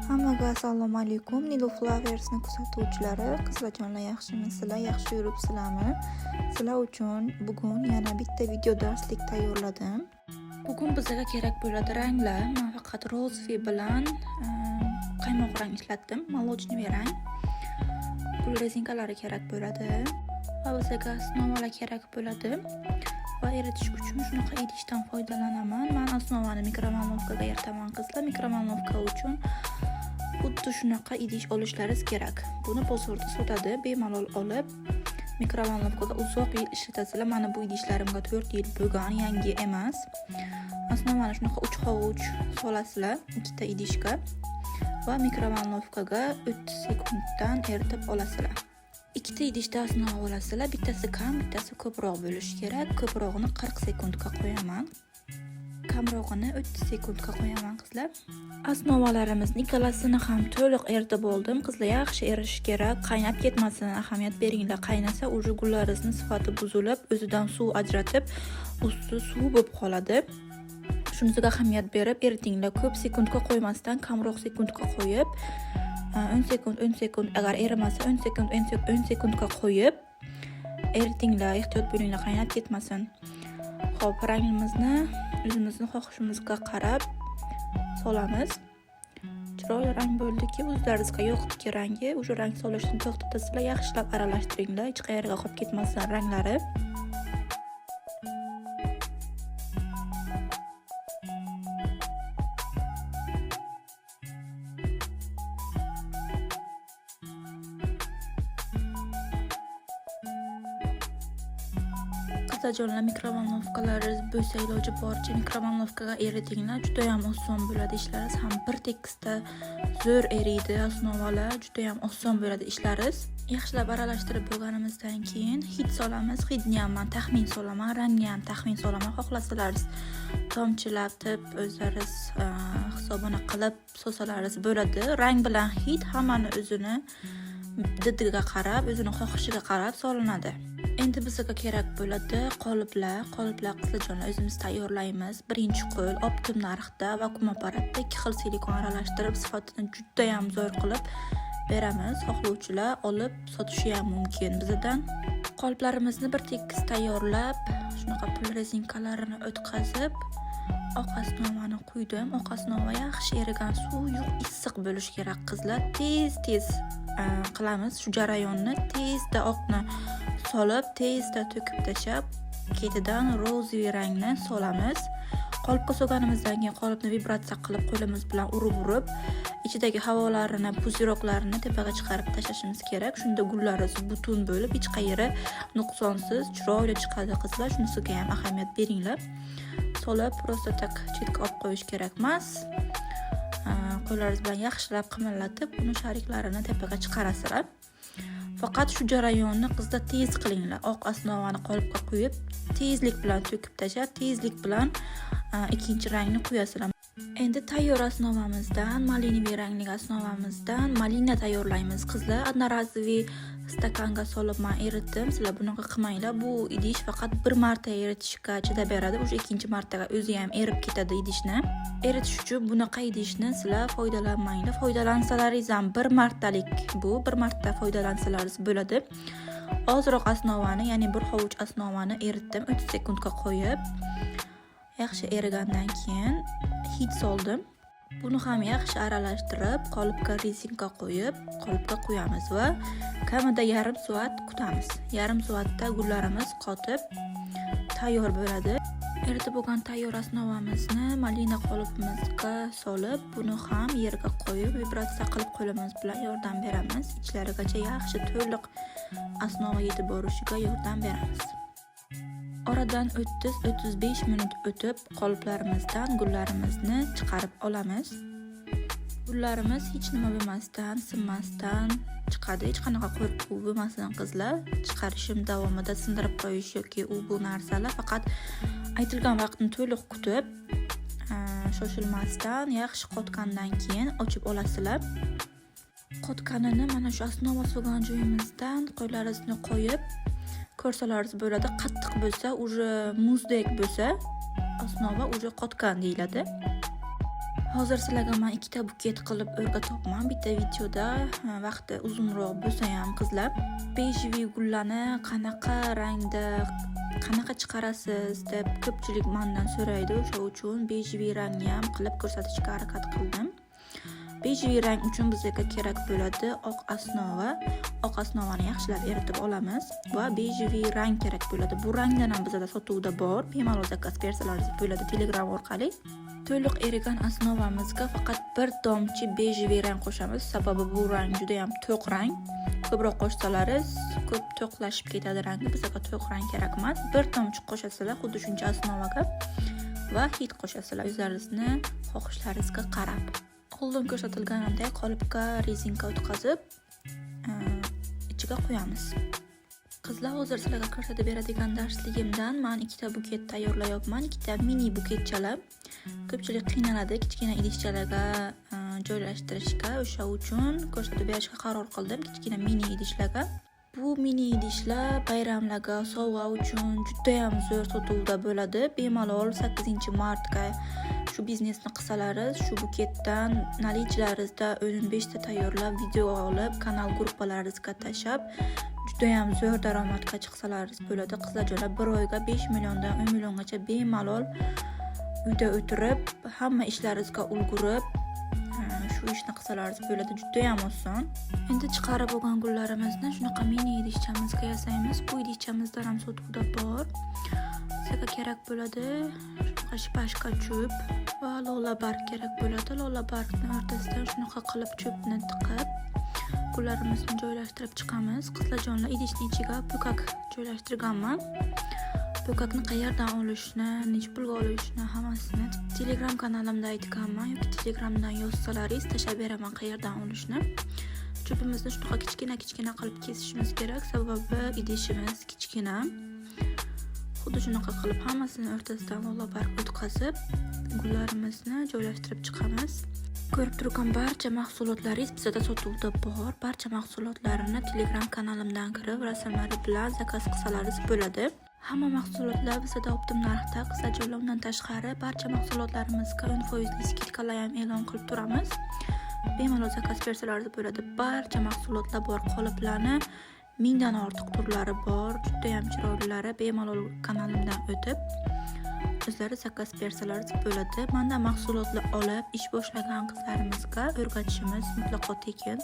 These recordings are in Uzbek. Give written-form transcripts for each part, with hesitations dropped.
Hammaga assalomu alaykum. Nilu Flowersni kuzatuvchilari, qizlarjonlar, yaxshimisizlar, yaxshi yuribsizlarmi? Sizlar uchun bugun yana bitta video darslik tayyorladim. Bugun bizga kerak bo'ladi ranglar. Men faqat розовый bilan qaymoq rang ishlatdim, молочный rang. Gul rezinkalari kerak bo'ladi va bizga основа lar kerak bo'ladi. Va eritish uchun shunaqa idishdan foydalanaman. Men основа ni микроволновка ga eritaman, qizlar. Микроволновка uchun xuddi shunaqa idish olishlaringiz kerak. Buni bozorda sotadi, bemalol olib микроволновка da uzoq yil ishlatasizlar. Mana bu idishlarimga 4 yil bo'lgan, yangi emas. Основа ni shunaqa 3 hovuch solasizlar ikkita idishga va микроволновка ga 30 sekunddan eritib olasizlar. Ikkita idishda основа olasizlar, bittasi kam, bittasi ko'proq bo'lishi kerak. Ko'prog'ini 40 sekundga qo'yaman. Kamrog'ini 30 sekundga qo'yaman, qizlar. Основа larimizni ikkalasini ham to'liq eritib oldim. Qizlar, yaxshi erishi kerak, qaynab ketmasin, ahamiyat beringlar. Qaynasa, уже gullaringizni sifati buzilib, o'zidan suv ajratib, usti suv bo'lib qoladi. Shunisiga ahamiyat berib eritinglar. Ko'p sekundga qo'ymasdan, kamroq sekundga qo'yib, 10 sekund, 10 sekund, agar erimasa 10 sekund, 10 sekundga qo'yib eritinglar, ehtiyot bo'linglar, qaynab ketmasin. Xo'p, rangimizni o'zimizni xohishimizga qarab solamiz. Chiroyli rang bo'ldiki, o'zlaringizga yoqdiki rangi, o'sha rang solishni to'xtatasizlar, yaxshilab aralashtiringlar, hech qayerga qolib ketmasin ranglari. Qizlarjonlar, микроволновка laringiz bo'lsa, iloji boricha микроволновка ga eritinglar. Juda ham oson bo'ladi ishlaringiz, ham bir tekisda zo'r eriydi основа lar, juda ham oson bo'ladi ishlaringiz. Yaxshilab aralashtirib bo'lganimizdan keyin hid solamiz. Hidni ham men taxmin solaman, rangni ham taxmin solaman. Xohlasalaringiz tomchilatib o'zlaringiz hisobini qilib solsalaringiz bo'ladi. Rang bilan hid hammani o'zini didiga qarab, o'zini xohishiga qarab solinadi. Endi bizga kerak bo'ladi qoliplar. Qoliplar, qizlarjonlar, o'zimiz tayyorlaymiz. Birinchi qo'l optim narxda vakuum apparatda ikki xil silikon aralashtirib, sifatini juda ham zo'r qilib beramiz. Xohlovchilar olib sotishi ham mumkin bizdan. Qoliplarimizni bir tekis tayyorlab, shunaqa pul rezinkalarini o'tkazib, oq основа ni quydim. Oq основа yaxshi erigan, suyuq issiq bo'lishi kerak, qizlar. Tez-tez qilamiz shu jarayonni. Tezda oqni solib, tezda to'kib tashlab, ketidan розовый rangni solamiz. Qolipga solganimizdan keyin qolipni vibratsiya qilib, qo'limiz bilan urib-urib, ichidagi havolarini, пузырёк larini tepaga chiqarib tashlashimiz kerak. Shunda gullarimiz butun bo'lib, hech qayeri nuqsonsiz chiroyli chiqadi, qizlar. Shunisiga ham ahamiyat beringlar. Solib, просто так chetga olib qo'yish kerak emas. Qo'llaringiz bilan yaxshilab qimirlatib, uni шарик larini tepaga chiqarasizlar. Faqat shu jarayonni, qizlar, tez qilinglar. Oq основа ni qolipga quyib, tezlik bilan to'kib tashlab, tezlik bilan ikkinchi rangni quyasizlar. Endi tayyor основа mizdan, малиновый rangli основа mizdan malina tayyorlaymiz, qizlar. Одноразовый stakanga solib men eritdim. Sizlar bunaqa qilmanglar. Bu idish faqat bir marta eritishga chidab beradi. O'sha ikkinchi martaga o'zi ham erib ketadi idishni. Eritish uchun bunaqa idishni sizlar foydalanmanglar. Foydalansalaringiz ham bir martalik bu, bir marta foydalansalaringiz bo'ladi. Ozroq основа ni, ya'ni bir hovuch основа ni eritdim, 30 sekundga qo'yib. Yaxshi erigandan keyin hid soldim. Buni ham yaxshi aralashtirib, qolipga rezinka qo'yib, qolipga qo'yamiz va kamida yarim soat kutamiz. Yarim soatda gullarimiz qotib tayyor bo'ladi. Eritib bo'lgan tayyor основа mizni malina qolipimizga solib, buni ham yerga qo'yib, vibratsiya qilib qo'limiz bilan yordam beramiz. Ichlarigacha yaxshi to'liq основа yetib borishiga yordam beramiz. Oradan 30-35 minut o'tib, qoliplarimizdan gullarimizni chiqarib olamiz. Gullarimiz hech nima bo'lmasdan, sinmasdan chiqadi. Hech qanaqa qo'rquv bo'lmasin, qizlar. Chiqarishim davomida sindirib qo'yish yoki u bu narsalar, faqat aytilgan vaqtni to'liq kutib, shoshilmasdan yaxshi qotgandan keyin ochib olasizlar. Qotganini mana shu основа solgan joyimizdan qo'llaringizni qo'yib ko'rsalaringiz bo'ladi. Qattiq bo'lsa, уже muzdek bo'lsa, основа уже qotgan deyiladi. Hozir sizlarga man ikkita buket qilib o'rgatyapman bitta videoda, vaqti uzunroq bo'lsa ham qizlar. Бежевый gullarni qanaqa rangda, qanaqa chiqarasiz deb ko'pchilik mandan so'raydi. O'sha uchun бежевый rangni ham qilib ko'rsatishga harakat qildim. Бежевый rang uchun bizga kerak bo'ladi oq основа. Oq основа ni yaxshilab eritib olamiz va бежевый rang kerak bo'ladi. Bu rangdan ham bizada sotuvda bor. Bemalol заказ bersalaringiz bo'ladi Telegram orqali. To'liq erigan основа mizga faqat bir tomchi бежевый rang qo'shamiz. Sababi bu rang juda ham to'q rang. Ko'proq qo'shsalaringiz ko'p to'qlashib ketadi rangi. Bizga to'q rang kerak emas. Bir tomchi qo'shasizlar xuddi shuncha основа ga va hid qo'shasizlar o'zlaringizni xohishlaringizga qarab. Oldin ko'rsatilganimdek qolipga rezinka o'tkazib, ichiga qo'yamiz. Qizlar, hozir sizlarga ko'rsatib beradigan darsligimdan man ikkita buket tayyorlayapman, ikkita mini buketchalar. Ko'pchilik qiynaladi kichkina idishchalarga joylashtirishga, o'sha uchun ko'rsatib berishga qaror qildim kichkina mini idishlarga. Bu mini idishlar bayramlarga sovg'a uchun judayam zo'r sotuvda bo'ladi. Bemalol 8-martga shu biznesni qilsalaringiz, shu buketdan наличие laringizda 15 ta tayyorlab, videoga olib, kanal gruppalaringizga tashlab, judayam zo'r daromadga chiqsalaringiz bo'ladi. Qizlarjonlar, bir oyga 5 milliondan 10 milliongacha bemalol uyda o'tirib, hamma ishlaringizga ulgurib, shu ishni qilsalaringiz bo'ladi. Judayam oson. Endi chiqarib olgan gullarimizni shunaqa mini idishchamizga yasaymiz. Bu idishchamizdan ham sotuvda bor. Bizga kerak bo'ladi shunaqa шпажка cho'p va lola barg kerak bo'ladi. Lola bargni o'rtasidan shunaqa qilib cho'pni tiqib, gullarimizni joylashtirib chiqamiz. Qizlarjonlar, idishni ichiga po'kak joylashtirganman. Po'kakni qayerdan olishni, necha pulga olishni hammasini Telegram kanalimda aytganman yoki Telegramdan yozsalaringiz tashlab beraman qayerdan olishni. Cho'pimizni shunaqa kichkina kichkina qilib kesishimiz kerak, sababi idishimiz kichkina. Xuddi shunaqa qilib hammasini o'rtasidan lola barg o'tkazib, gullarimizni joylashtirib chiqamiz. Ko'rib turgan barcha mahsulotlaringiz bizada sotuvda bor. Barcha mahsulotlarini Telegram kanalimdan kirib, rasmlari bilan заказ qilsalaringiz bo'ladi. Hamma mahsulotlar bizada оптом narxda, qizlarjonlar. Undan tashqari barcha mahsulotlarimizga 10 foizli скидка lar ham e'lon qilib turamiz. Bemalol заказ bersalaringiz bo'ladi. Barcha mahsulotlar bor, qoliplarni mingdan ortiq turlari bor, judayam chiroylilari. Bemalol kanalimdan o'tib, o'zlari заказ bersalaringiz bo'ladi. Mandan mahsulotlar olib, ish boshlagan qizlarimizga o'rgatishimiz mutlaqo tekin.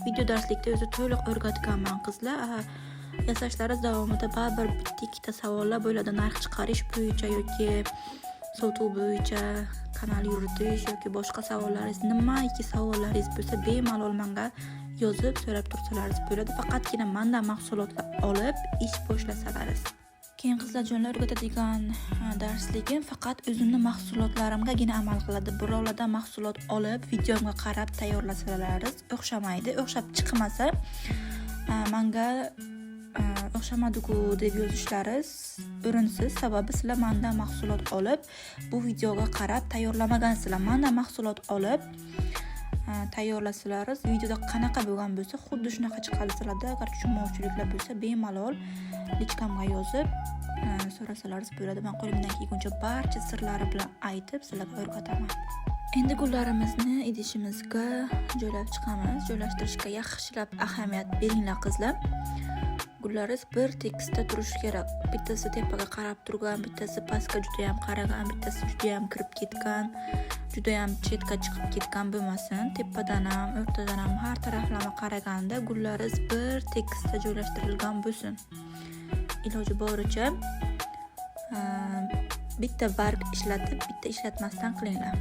Video darslikda o'zi to'liq o'rgatganman, qizlar. Yasashlaringiz davomida baribir bitta ikkita savollar bo'ladi narx chiqarish bo'yicha yoki sotuv bo'yicha, kanal yuritish yoki boshqa savollaringiz, nimaiki savollaringiz bo'lsa, bemalol menga yozib so'rab tursalaringiz bo'ladi. Faqatgina mandan mahsulotlar olib ish boshlasalaringiz. Keyin, qizlarjonlar, o'rgatadigan darsligim faqat o'zimni mahsulotlarimgagina amal qiladi. Birovlardan mahsulot olib, videomga qarab tayyorlasalaringiz o'xshamaydi. O'xshab chiqmasa, manga o'xshamadi-ku deb yozishlaringiz o'rinsiz. Sababi sizlar mandan mahsulot olib, bu videoga qarab tayyorlamagansizlar. Mandan mahsulot olib tayyorlasalaringiz, videoda qanaqa bo'lgan bo'lsa, xuddi shunaqa chiqadi sizlarda. Agar tushunmovchiliklar bo'lsa, bemalol личка mga yozib so'rasalaringiz bo'ladi. Man qo'limdan kelguncha barcha sirlari bilan aytib sizlarga o'rgataman. Endi gullarimizni idishimizga joylab chiqamiz. Joylashtirishga yaxshilab ahamiyat beringlar, qizlar. Gullaringiz bir tekisda turishi kerak. Bittasi tepaga qarab turgan, bittasi pastga judayam qaragan, bittasi judayam kirib ketgan, judayam chetga chiqib ketgan bo'lmasin. Tepadan ham, o'rtadan ham, har taraflama qaraganda gullaringiz bir tekisda joylashtirilgan bo'lsin. Iloji boricha bitta barg ishlatib, bitta ishlatmasdan qilinglar.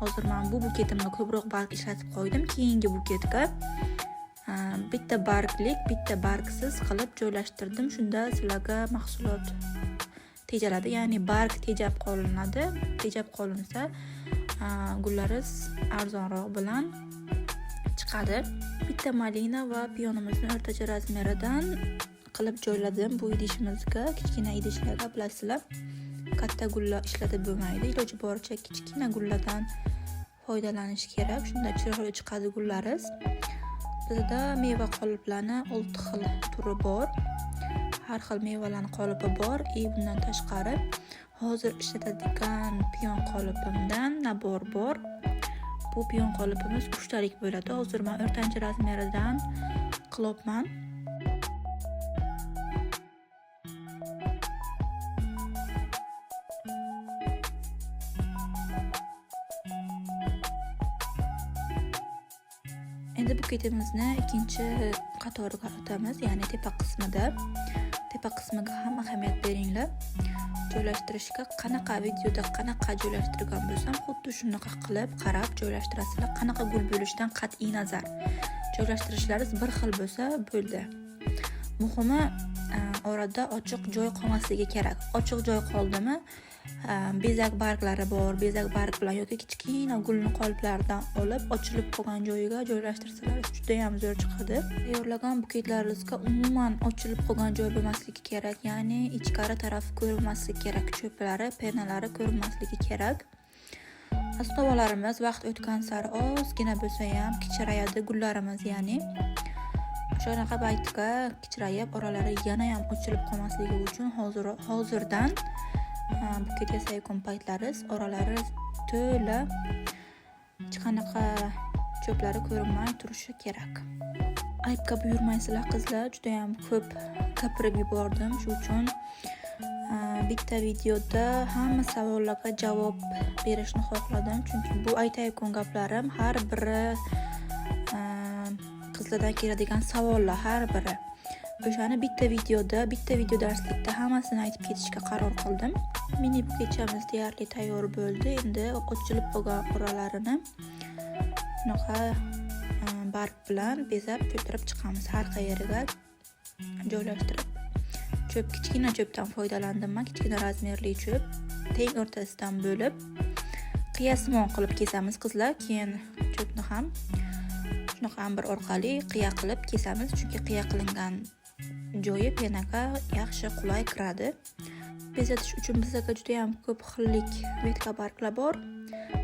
Hozir men bu buketimga ko'proq barg ishlatib qo'ydim. Keyingi buketga bitta barglik, bitta bargsiz qilib joylashtirdim. Shunda sizlarga mahsulot tejaladi, ya'ni barg tejab qolinadi. Tejab qolinsa, gullaringiz arzonroq bilan chiqadi. Bitta malina va piyonimizni o'rtacha razmeridan qilib joyladim bu idishimizga. Kichkina idishlarga, bilasizlar, katta gullar ishlatib bo'lmaydi. Iloji boricha kichkina gullardan foydalanish kerak. Shunda chiroyli chiqadi gullaringiz. Bizda meva qoliplarni 6 xil turi bor. Har xil mevalarni qolipi bor. И bundan tashqari hozir ishlatadigan piyon qolipimdan набор bor. Bu piyon qolipimiz 3 talik bo'ladi. Hozir men o'rtancha razmeridan qilyapman. Endi buketimizni ikkinchi qatoriga o'tamiz, ya'ni tepa qismida. Tepa qismiga ham ahamiyat beringlar. Joylashtirishga qanaqa videoda qanaqa joylashtirgan bo'lsam, xuddi shunaqa qilib qarab joylashtirasizlar. Qanaqa gul bo'lishidan qat'iy nazar. Joylashtirishlaringiz bir xil bo'lsa bo'ldi. Muhimi, orada ochiq joy qolmasligi kerak. Ochiq joy qoldimi, bezak barglari bor, bezak barg bilan yoki kichkina gulni qoliplaridan olib, ochilib qolgan joyiga joylashtirsalar juda ham zo'r chiqadi. Tayyorlagan buketlaringizga umuman ochilib qolgan joy bo'lmasligi kerak, ya'ni ichkari tarafi ko'rinmasligi kerak, cho'plari, penalari ko'rinmasligi kerak. Osnovalarimiz vaqt o'tgan sari ozgina bo'lsa ham kichrayadi gullarimiz, ya'ni shunaqa paytga kichrayib, oralari yana ham ochilib qolmasligi uchun hozirdan buket yasayotgan paytlaringiz oralari to'la hech qanaqa cho'plari ko'rinmay turishi kerak. Aybga buyurmaysizlar qizlar, juda ham ko'p gapirib yubordim. Shu uchun bitta videoda hamma savollarga javob berishni xohladim, chunki bu aytayotgan gaplarim har biri qizlardan keladigan savollar har biri. O'shani bitta videoda, bitta video darslikda hammasini aytib ketishga qaror qildim. Mini buketchamiz deyarli tayyor bo'ldi. Endi ochilib qolgan oralarini shunaqa barg bilan bezab to'ldirib chiqamiz. Har qayeriga joylashtirib. Cho'p, kichkina cho'pdan foydalandim men, kichkina razmerli cho'p. Teng o'rtasidan bo'lib, qiyasimon qilib kesamiz qizlar. Keyin cho'pni ham shunaqa bir orqali qiya qilib kesamiz, chunki qiya qilingan joyi penaga yaxshi qulay kiradi. Bezatish uchun bizga juda ham ko'p xillik vetka barglar bor.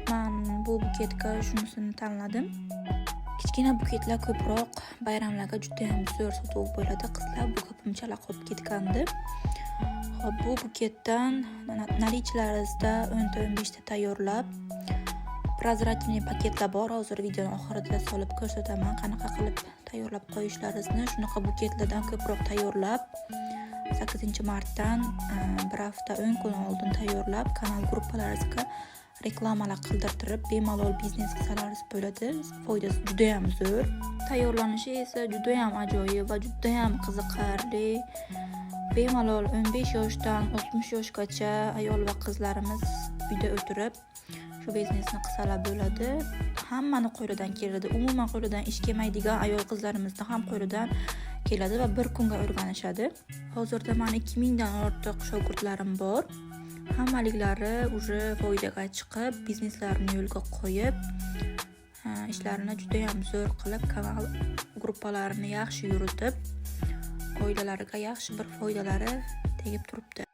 Men bu buketga shunisini tanladim. Kichkina buketlar ko'proq bayramlarga juda ham zo'r sotuv bo'ladi qizlar. Bu gapim chala qolib ketgandi. Xo'p, bu buketdan nalichilaringizda 10 ta 15 ta tayyorlab, prozrachniy paketlar bor. Hozir videoni oxirida solib ko'rsataman qanaqa qilib tayyorlab qo'yishlaringizni. Shunaqa buketlardan ko'proq tayyorlab, 8-martdan bir hafta 10 kun oldin tayyorlab, kanal gruppalaringizga reklamalar qildirtirib, bemalol biznes qilsalaringiz bo'ladi. Foydasi juda ham zo'r. Tayyorlanishi esa juda ham ajoyib va juda ham qiziqarli. Bemalol 15 yoshdan 60 yoshgacha ayol va qizlarimiz uyda o'tirib shu biznesni qilsalar bo'ladi. Hammani qo'lidan keladi. Umuman qo'lidan ish kelmaydigan ayol qizlarimizni ham qo'lidan keladi va bir kunga o'rganishadi. Hozirda meni 2000 dan ortiq shogirdlarim bor. Hammaliklari уже foydaga chiqib, bizneslarini yo'lga qo'yib, ishlarini juda ham zo'r qilib, kanal gruppalarini yaxshi yuritib, oilalariga yaxshi bir foydalari tegib turibdi.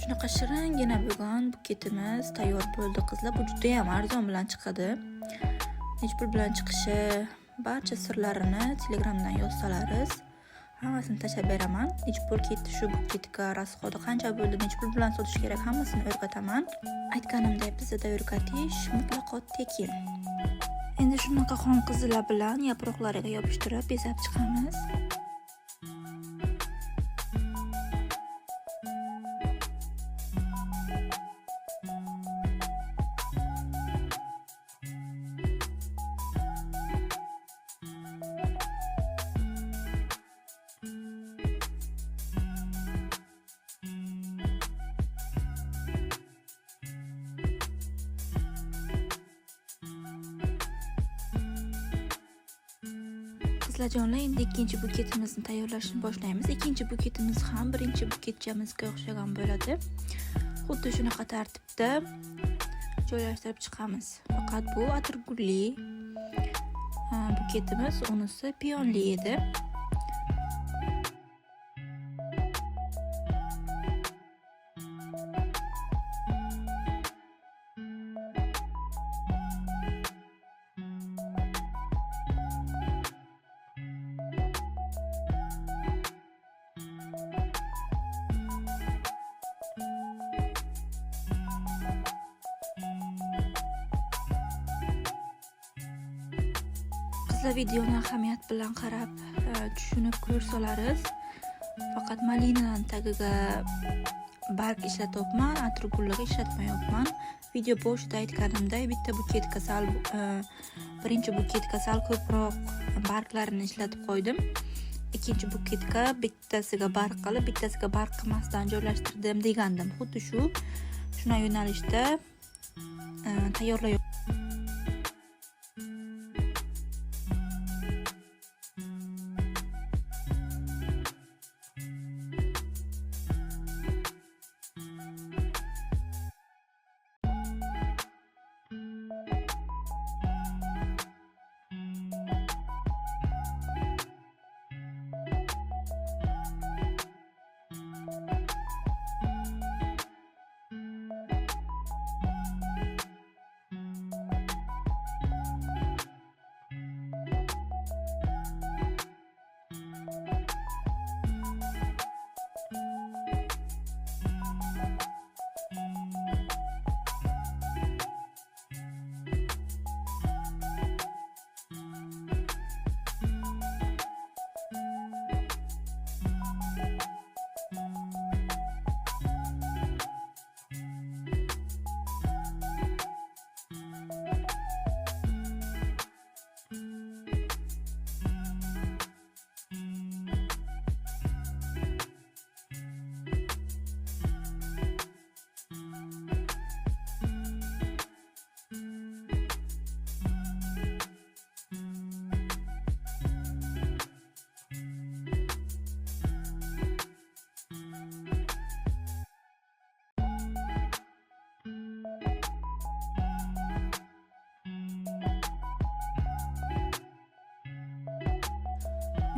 Shunaqa shiringina bo'lgan buketimiz tayyor bo'ldi qizlar. Bu juda ham arzon bilan chiqadi. Nech pul bilan chiqishi barcha sirlarini Telegramdan yozsalaringiz Hammasini tashlab beraman. Necha pul ketdi shu buketga, расходi qancha bo'ldi, necha pul bilan sotish kerak, hammasini o'rgataman. Aytganimdek, bizda o'rgatish mutlaqo tekin. Endi shunaqa xom qizillar bilan yaproqlariga yopishtirib bezab chiqamiz. Qizlarjonlar, endi ikkinchi buketimizni tayyorlashni boshlaymiz. Ikkinchi buketimiz ham birinchi buketchamizga o'xshagan bo'ladi. Xuddi shunaqa tartibda joylashtirib chiqamiz. Faqat bu atirgulli buketimiz, unisi piyonli edi. Qizlar, videoni ahamiyat bilan qarab, tushunib ko'rsalaringiz, faqat malinaning tagiga barg ishlatyapman, atirgullarga ishlatmayapman. Video boshida aytganimday, bitta buketga sal, birinchi buketga sal ko'proq barglarini ishlatib qo'ydim. Ikkinchi buketga bittasiga barg qilib, bittasiga barg qilmasdan joylashtirdim degandim. Xuddi shuna yo'nalishda tayyorlayapman.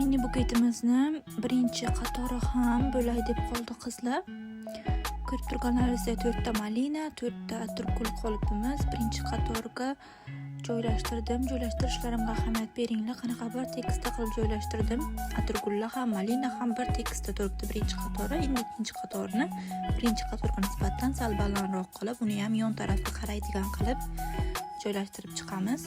Mini buketimizni birinchi qatori ham bo'lay deb qoldi qizlar. Ko'rib turganlaringizdek 4 ta malina, 4 ta atirgul qolipimiz birinchi qatorga joylashtirdim. Joylashtirishlarimga ahamiyat beringlar. Qanaqa bir tekisda qilib joylashtirdim. Atirgullar ham, malina ham bir tekisda turibdi birinchi qatori. Endi ikkinchi qatorni birinchi qatorga nisbatan sal balandroq qilib, uni ham yon tarafga qaraydigan qilib joylashtirib chiqamiz.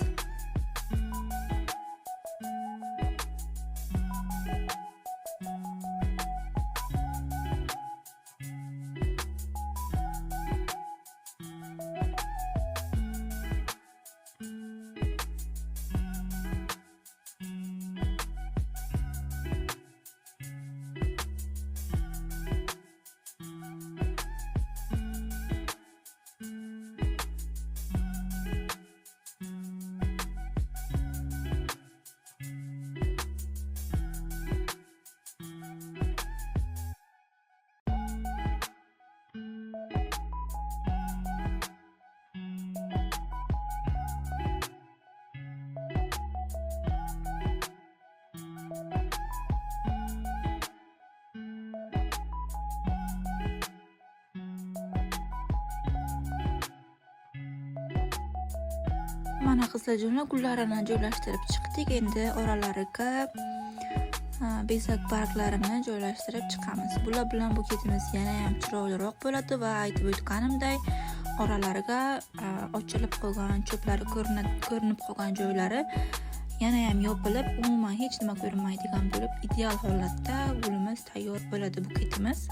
Mana qizlarjonlar, gullarini joylashtirib chiqdik. Endi oralariga Bezak barglarini joylashtirib chiqamiz. Bular bilan buketimiz yana ham chiroyliroq bo'ladi va aytib o'tganimday oralariga ochilib qolgan cho'plari ko'rinib qolgan joylari yana ham yopilib, umuman hech nima ko'rinmaydigan bo'lib, ideal holatda gulimiz tayyor bo'ladi, buketimiz.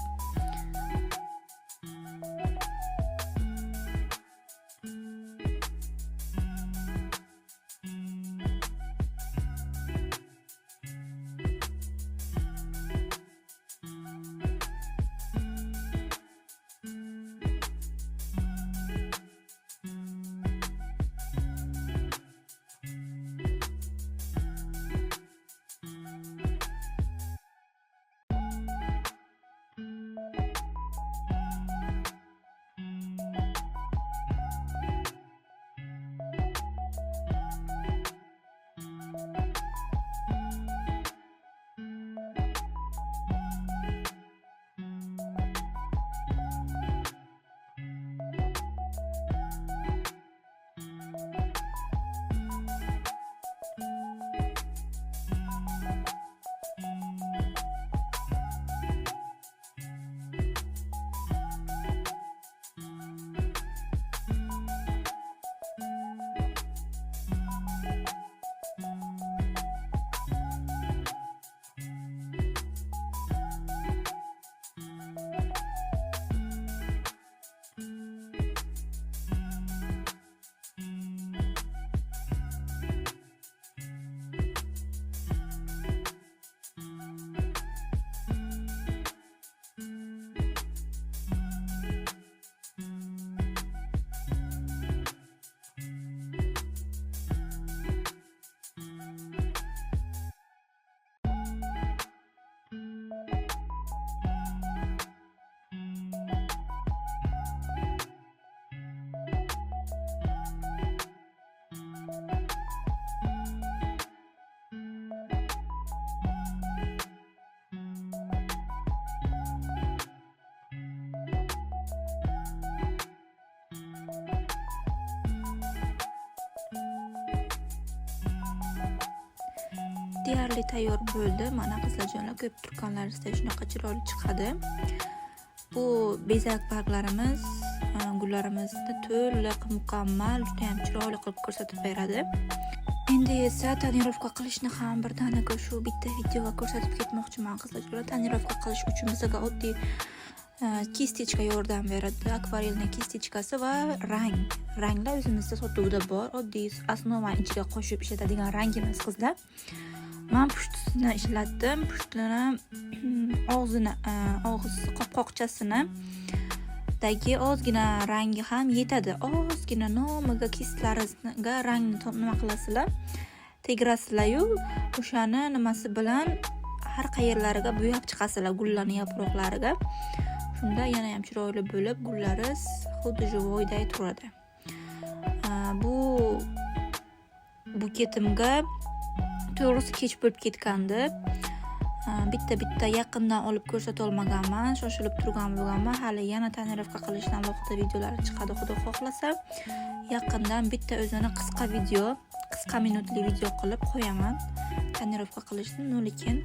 Deyarli tayyor bo'ldi. Mana qizlarjonlar, ko'p turganlaringizda shunaqa chiroyli chiqadi. Bu bezak barglarimiz gullarimizni to'liq, mukammal, juda ham chiroyli qilib ko'rsatib beradi. Endi esa tonirovka qilishni ham birdaniga shu bitta videoga ko'rsatib ketmoqchiman qizlarjonlar. Tonirovka qilish uchun bizga oddiy kistechka yordam beradi. Akvarelning kistechkasi va rang. Ranglar o'zimizda sotuvda bor. Oddiy osnova ichiga qo'shib ishlatadigan rangimiz qizlar. Men pushtisini ishlatdim. Pushtini og'zini, og'iz qopqoqchasini dagi ozgina rangi ham yetadi. Ozgina nomiga kistlaringizga rangni nima qilasizlar? Tegirasizlar-yu, o'shani nimasi bilan har qayerlariga bo'yab chiqasizlar, gullarning yaproqlariga. Shunda yana ham chiroyli bo'lib, gullaringiz xuddi jivoyday turadi. Bu buketimga to'g'risi kech bo'lib ketgandi. Bitta-bitta yaqindan olib ko'rsata olmaganman, shoshilib turgan bo'lganman. Hali yana tonirovka qilishdan alohida videolar chiqadi, xudo xohlasa. Yaqindan bitta o'zini qisqa video, qisqa minutli video qilib qo'yaman tonirovka qilishni, lekin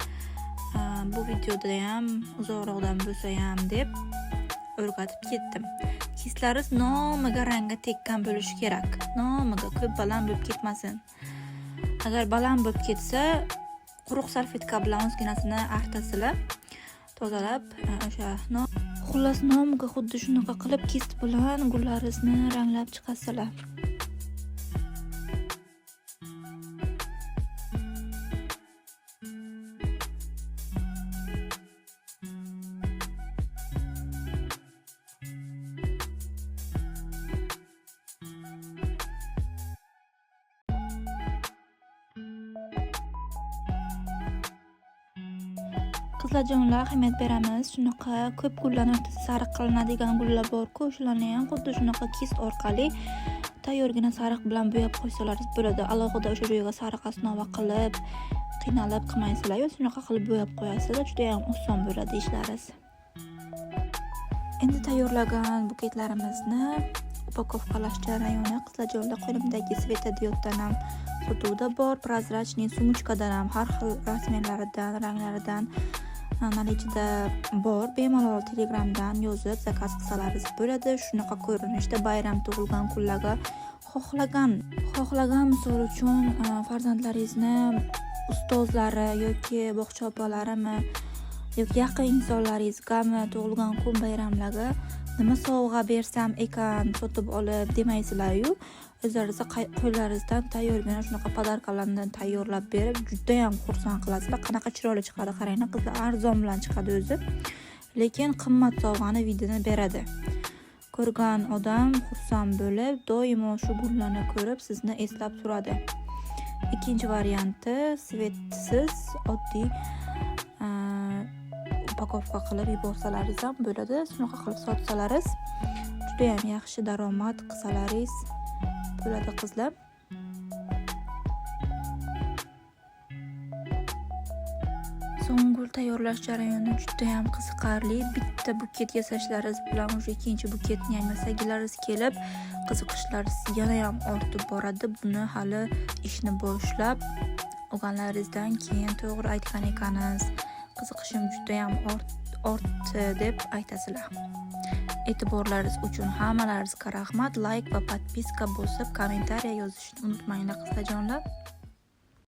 bu videoda ham uzoqroqdan bo'lsa ham deb o'rgatib ketdim. Kistlaringiz nomiga rangga tekkan bo'lishi kerak. Nomiga ko'p baland bo'lib ketmasin. Agar baland bo'lib ketsa, quruq salfetka bilan ozginasini artasizlar, tozalab, o'sha xullas nomiga xuddi shunaqa qilib kist bilan gullaringizni ranglab chiqasizlar. Qizlarjonlar, ahamiyat beramiz. Shunaqa ko'p gullarni o'rtasida sariq qilinadigan gullar bor-ku, shularni ham xuddi shunaqa kist orqali tayyorgina sariq bilan bo'yab qo'ysalaringiz bo'ladi. Alohida o'sha joyga sariq osnova qilib, qiynalib qilmaysizlar, yo shunaqa qilib bo'yab qo'yasizlar, juda ham oson bo'ladi ishlaringiz. Endi tayyorlagan buketlarimizni upakovkalash jarayoni qizlarjonlar, qo'limdagi svetodioddan ham Sotuvda bor. Прозрачный сумочка dan ham har xil размер laridan, ranglaridan наличие da bor. Bemalol Telegramdan yozib заказ qilsalaringiz bo'ladi. Shunaqa ko'rinishda bayram, tug'ilgan kunlarga xohlagan misol uchun farzandlaringizni ustozlari yoki bog'cha opalarimi yoki yaqin insonlaringizgami tug'ilgan kun bayramlarga nima sovg'a bersam ekan sotib olib demaysizlar-yu, o'zlaringizni qo'llaringizdan tayyorgina shunaqa подарка larni tayyorlab berib judayam xursand qilasizlar. Qanaqa chiroyli chiqadi, qaranglar qizlar, arzon bilan chiqadi o'zi, lekin qimmat sovg'ani вид ini beradi. Ko'rgan odam xursand bo'lib, doimo shu gullarni ko'rib sizni eslab turadi. Ikkinchi varianti свет siz oddiy упаковка qilib yuborsalaringiz ham bo'ladi. Shunaqa qilib sotsalaringiz judayam yaxshi daromad qilsalaringiz bo'ladi qizlar. So'ng gul tayyorlash jarayoni judayam qiziqarli. Bitta buket yasashlaringiz bilan уже ikkinchi buketni ham yasagilaringiz kelib, qiziqishlaringiz yana ham ortib boradi. Buni hali ishni boshlab olganlaringizdan keyin to'g'ri aytgan ekansiz, qiziqishim judayam ortdi deb aytasizlar. E'tiborlaringiz uchun hammalaringizga rahmat. Like va подписка bosib, kommentariya yozishni unutmanglar qizlarjonlar.